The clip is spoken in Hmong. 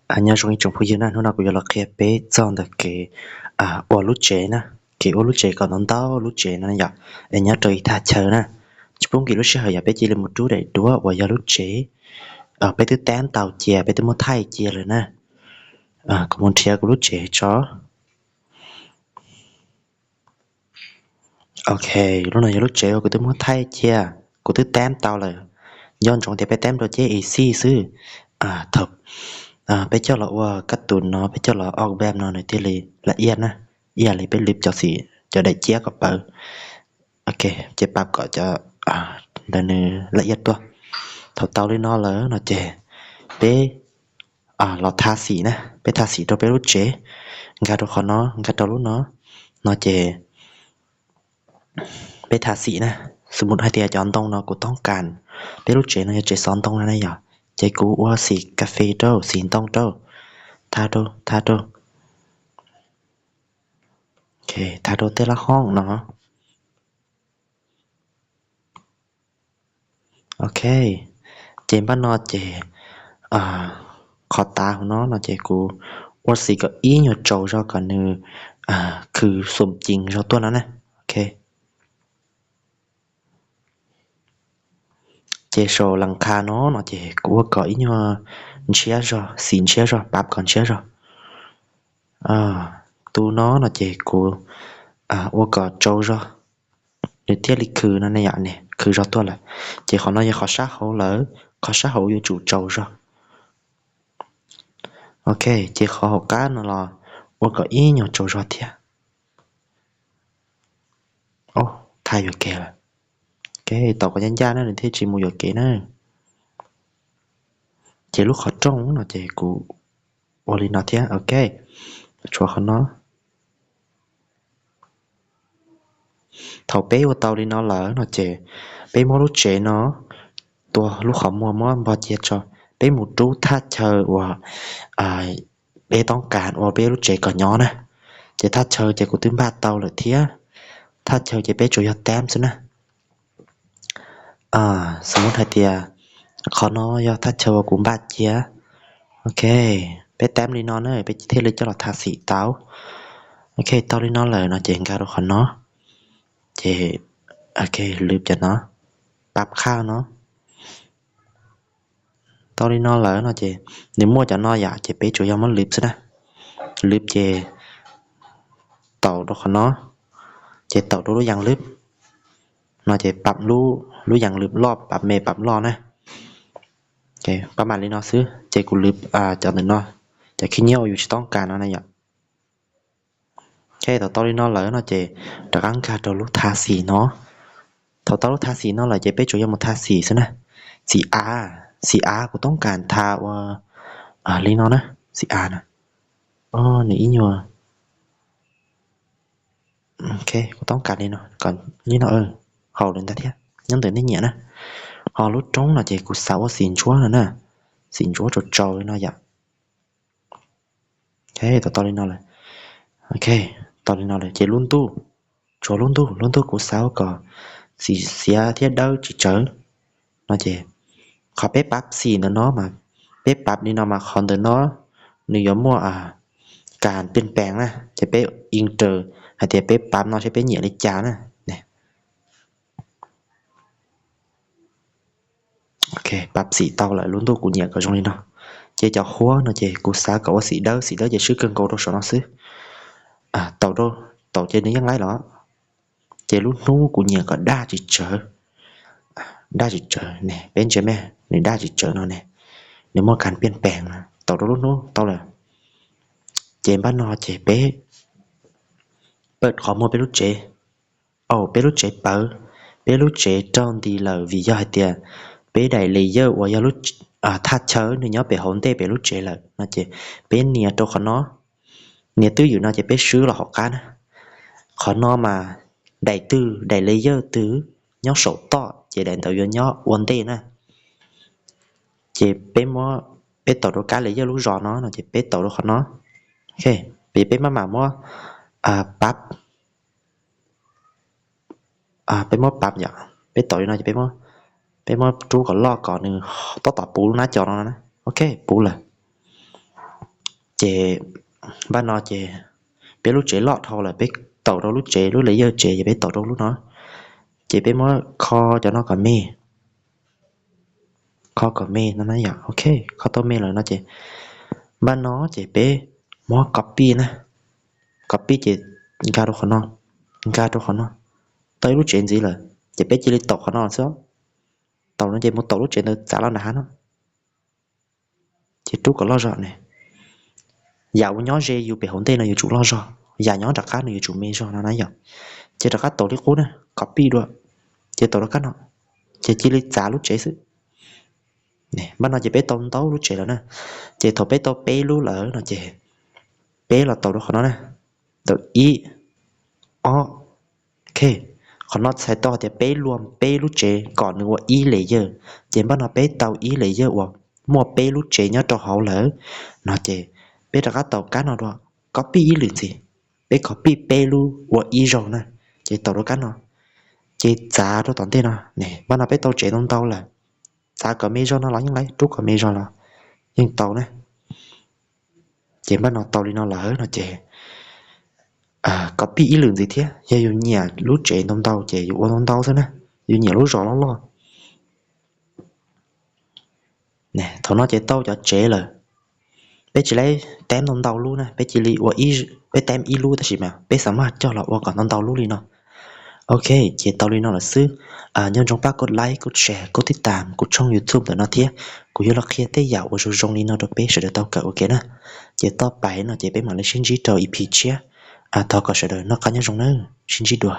Nyob zoo ib tsoom phooj ywg na, hnub no kuv yuav los qhia peb txog ntawm kev ua lub tsev na, kev ua lub tsev kom ntau ntau lub tsev no yom, es nyob rau ib thaj chaw na. Tsis pub nkim lub sij hawm yom, peb cia li mus rub daim duab uas yog lub tsev peb twb tab tau cia, peb twb muab thaij cia lawm na. Kuv mus nrhiav kuv lub tsev tso. Ok, lub no yog lub tsev uas kuv twb muab thaij cia, kuv twb tab tau lawm. Nco ntsoov tias peb tab rau ceb ib xij xwb. Thaum peb coj los ua kab tus no, peb coj los ua vem no nws thiaj li laj iaj na, ib yam li peb lwv cov xim cov daim ciab kom pawv. Ok, ces pab kom cov ntawd nws laj iaj tuaj. Thaum tau li no lawm no ces peb los tha xim na, peb tha xim rau peb lub tsev, nkag rau qhov no, nkag rau lub no, no ces peb tha xim na. Xws mus hais tias cov ntoo no kuv toob kas, peb lub tsev no yog tsev xov ntoo no ne yom, ces kuv ua xim kas fes rau, xim ntoo rau, tha rau, tha rau, tha rau tej lab hoob no. Ok, ces npaj no ces qhov tav hauv no no ces kuv ua xim kom ib nyuag tsaus zog kom nws khwv xum cees zog tuaj no na. Ok, ces saum las kha no no ces kuv ua kom ib nyuag ntshiab zog, xim ntshiab zog, pab kom ntshiab zog. Tus no no ces kuv ua kom tsaus zog, nws thiaj li khwv no ne yom, khwv zog tuaj lawm. Ces qhov no yog qhov sab hauv lawm, qhov sab hauv yuav tsum tsaus zog. Ok, ces qhov hauv qab no los ua kom ib nyuag tsaus zog thiab. Thaij yuam kev lawm. Ok, tau kom ncaj ncaj na nws thiaj tsis mus yuam kev na. Ces lub qhov rooj no ces kuv ua li no thiab. Ok, tshuav qhov no. Thaum peb ua tau li no lawm no ces peb muab lub tsev no tua lub qhov muag muab npog cia tso, peb mus rub thaj chaw uas peb toob kas ua peb lub tsev kom nyob na. Ces thaj chaw ces kuv twb npaj tau lawm thiab. Thaj chaw ces peb tsuas yog tab xwb na. Xws mus hais tias qhov no yog thaj chaw uas kuv npaj cia. Ok, peb tab li no na peb thiaj li coj los tha xim tau. Ok, tau li no lawm no ces nkag rau qhov no, ces ok, lwv cov no, pab qhaj no. Tau li no lawm no ces nws muaj cov no yom, ces peb tsuas yog muab lwv xwb na. Lwv ces taum rau qhov no, ces taum rau lub yas lwv no ces pab lub yas lwv loj, pab me pab loj na. Pab mam li no xwb ces kuv lwv cov ntawm no, cov khib nyiab uas yus tsis toob kas no na yom. Ok, thaum tau li no lawm no ces rov qab nkag rau lub tha xim no. Thaum tau lub tha xim no lawm ces peb tsuas yog mus tha xim xwb na. Xim av, xim av kuv toob kas tha ua li no na, xim av na. Nws ib nyuag, ok, kuv toob kas li no, kom li no, haum li ntawd thiab, nyob ntawm nej nyiam na. Ho lub roob no ces kuv xav ua xim ntsuab no na, xim ntsuab tsaus tsaus li no yom. Ok, tau tau li no lawm. Ok, tau li no lawm ces lub ntuj, tshuav lub ntuj, lub ntuj kuv xav ua kom xim xiav thiab dawb tsis tsawv no ces qhov peb pab xim ntawm no mas, peb pab li no mas qhov ntawm no nws yuav muaj kas piaj pees na, ces peb ib raws hais tias peb pab no seb peb nyiam li cas na. Ok, pab xim tau lawm, lub ntuj kuv nyiam kom zoo li no. Ces cov huab no ces kuv xav kom ua xim dawb, xim dawb ces swb kawg nkaus rau saum no xwb. Taum rau, taum ces nws yeej laib los. Ces lub hnub kuv nyiam kom daj tsis tsawv, daj tsis tsawv ne, peb ntsia me, nws daj tsis tsawv no ne, nws muaj kas piaj pees no, taum rau lub hnub tau lawm. Ces npaj no ces peb pawm qhov muag peb lub tsev. Au, peb lub tsev pawv, peb lub tsev raug nti lawm vim yog hais tias peb daim layer uas yog lub thaj chaw nws nyob pem hauv ntej pem lub tsev lawm no ces peb nias rau qhov no, nias twj ywm no ces peb swb los hauv qab na. Qhov no mas daim twg, daim layer twg nyob saum toj ces daim ntawd yuav nyob ua ntej na. Ces peb muab, peb taum rau kab layer lub zos no no ces peb taum rau qhov no. Ok, peb maj mam muab pab, peb muab pab yom, peb taum li no ces peb muab rub kom loj kom nws tab tom puv lub nab co no na. Ok, puv lawm. Ces npaj no ces peb lub tsev loj dhau lawm, peb taus rau lub tsev, lub layer tsev ces peb taus rau lub no. Ces peb muab kho cov no kom me, kho kom me no na yom. Ok, kho tau me lawm no ces npaj no ces peb muab copy na, copy ces nkag rau qhov no, nkag rau qhov no, tau ib lub tsev ntxiv lawm ces peb cia li taus qhov no xwb. Taus no ces mus taus lub tsev ntawd txav los nram hav no. Ces rub kom loj zog ne. Yam uas nyob ze yus pem hauv ntej no yuav tsum loj zog, yam nyob rov qab no yuav tsum me zog no na yom. Ces rov qab taus li qub na, copy dua, ces taus rov qab no, ces cia li txav lub tsev xwb. Npaj no ces peb tau ntau lub tsev lawm na. Ces thaum peb tau peb lub lawm no ces peb los taus rau qhov no na, taus ib, ob, ok. Qhov no txhais tau tias peb luam peb lub tsev kom nws ua ib layer. Ces npaj no peb tau ib layer uas muaj peb lub tsev nyob rau hauv lawm no ces peb rov qab taus kab no dua, copy ib lwm ntxiv, peb copy peb lub ua ib zaug na, ces taus rau kab no, ces txav rau tom ntej no. Npaj no peb tau tsev ntau ntau lawm, txav kom me zog no los yeej laib, rub kom me zog los yeej tau na. Ces npaj no tau li no lawm no ces copy ib lwm ntxiv thiab, yog yus nyiam lub tsev ntau ntau ces yus ua ntau ntau xwb na, yus nyiam lub zos loj loj. Thaum no ces tau cov tsev lawm, peb tsis laib tem ntau ntau lub na, peb cia li ua, peb tem ib lub tab sis mas peb xav maj coj los ua kom ntau ntau lub li no. Ok, ces tau li no lawm xwb. Nyob zoo pab kuv like, kuv share, kuv tib tam kuv tshooj YouTube ntawm no thiab, kuv yuav los qhia tej yam uas zoo zoo li no rau peb sawv daws tau kawm ua ke na. Ces toj pais no ces peb mam li sib ntsib rau ip tshiab. Thov kom sawv daws noj qab nyob zoo nawb, sib ntsib dua.